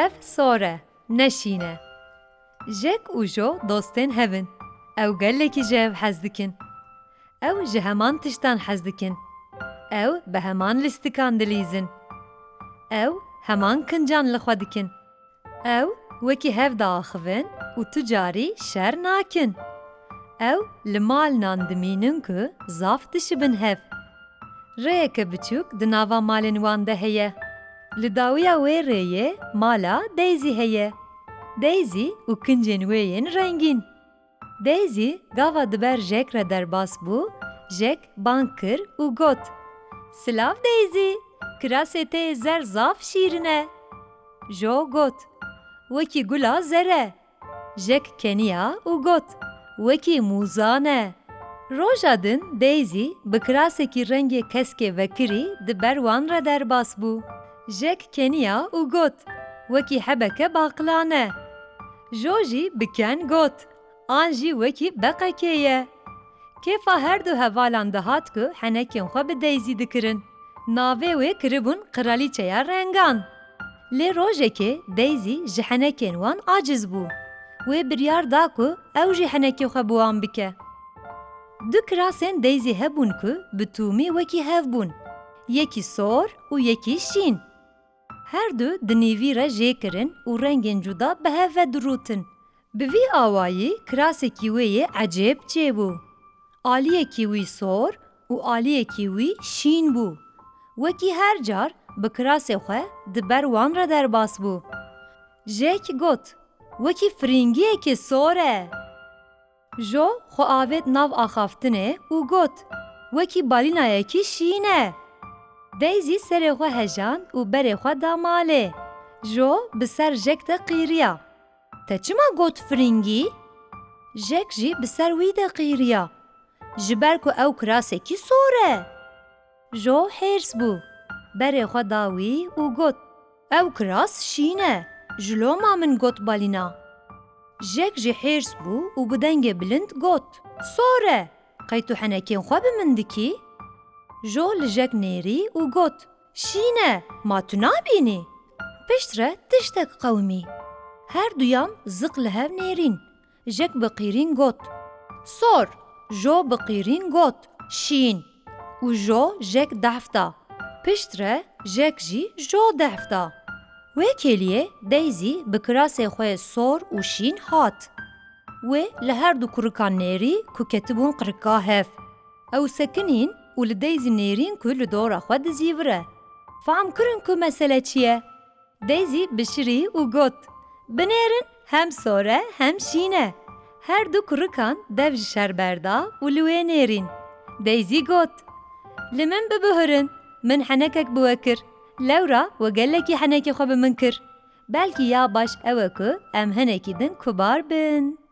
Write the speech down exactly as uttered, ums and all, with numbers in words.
Ev sor e, ne şîn e. Jek û Jo dostên hev in. Ew gelekî ji hev hez dikin. Ew ji heman tiştan hez dikin. Ew bi heman listikan dilîzin. Ew heman kincan li xwe dikin. Ew wekî hev diaxivin û tu carî şer nakin. Ew li malinan dimînin ku zaf dişibin hev. Rêyeke biçûk di nava malên wan de heye. Li dawiya wê rêyê mala Daisy heye. Daisy û kincên wê yên rengîn. Daisy gava di ber Jek re derbas bû, Jek bang kir û got, "Silav Daisy, kirasê te yê zer zaf şîrin e." Jo got, "Wekî gula zer e." Jek keniya û got, "Wekî mûzan e." Roja din Daisy bi kirasekî rengê keskê vekirî di ber wan re derbas bû. Jek keniya û got, "Wekî hebeke baqilan e." Jo jî bi ken got, "An jî wekî beqekê ye." Kêfa her du hevalan dihat ku henekên xwe bi Daisy dikirin. Navê wê kiribûn Qiralîçeya Rengan. Lê rojekê Daisy ji henekên wan aciz bû. Wê biryar da ku ew jî henekê xwe bi wan bike. Du kirasên Daisy hebûn ku bi tûmî wekî hev bûn. Yekî sor û yekî şîn. Her du di nîvî re jê kirin û rengên cuda bi hev ve dirûtin. Bi vî awayî kirasekî wê yê ecêb çêbû. Aliyekî wî sor û aliyekî wî şîn bû. Wekî her car bi kirasê xwe di ber wan re derbas bû. Jek got, "Wekî firingiyekê sor e." Jo xwe avêt nav axaftinê û got, "Wekî balînayekî şîn e." Daisy serê xwe hejand û berê xwe da malê. Jo bi ser Jek de qîriya. "Te çima got firingî?" Jek jî bi ser wî de qîriya. "Ji ber ku ew kirasekî sor e." Jo hêrs bû. Berê xwe da wî û got, "Ew kiras şîn e. Ji loma min got balîna." Jek jî hêrs bû û bi dengê bilind got, "Sor e. Qey tu henekên xwe bi min dikî?" Jo li Jek nêrî û got, "Şîn e, ma tu nabînî? Piştre tiştek qewimî." Her duyan ziq li hev nêrîn. Jek bi qîrîn got, "Sor." Jo bi qîrîn got, "Şîn." Û Jo Jek dehf da. Piştre Jek jî Jo dehf da. Wê kêliyê Daisy bi kirasê xwe sor û şîn hat. Wê li her du kurikan nêrî ku ketibûn qirika hev. Ew sekinîn û li Daisy nêrîn ku li dora xwe dizîvire. Fam kirin ku mesele çi ye? Daisy bişirî û got, "Binêrin, hem sor e, hem şîn e." Her du kurikan dev ji şer berda û li wê nêrîn. Daisy got, "Li min bibihurin, min henekek bi we kir. Lewra we gelekî henekê xwe bi min kir. Belkî ya baş ew e ku em hinekî din kubar bin."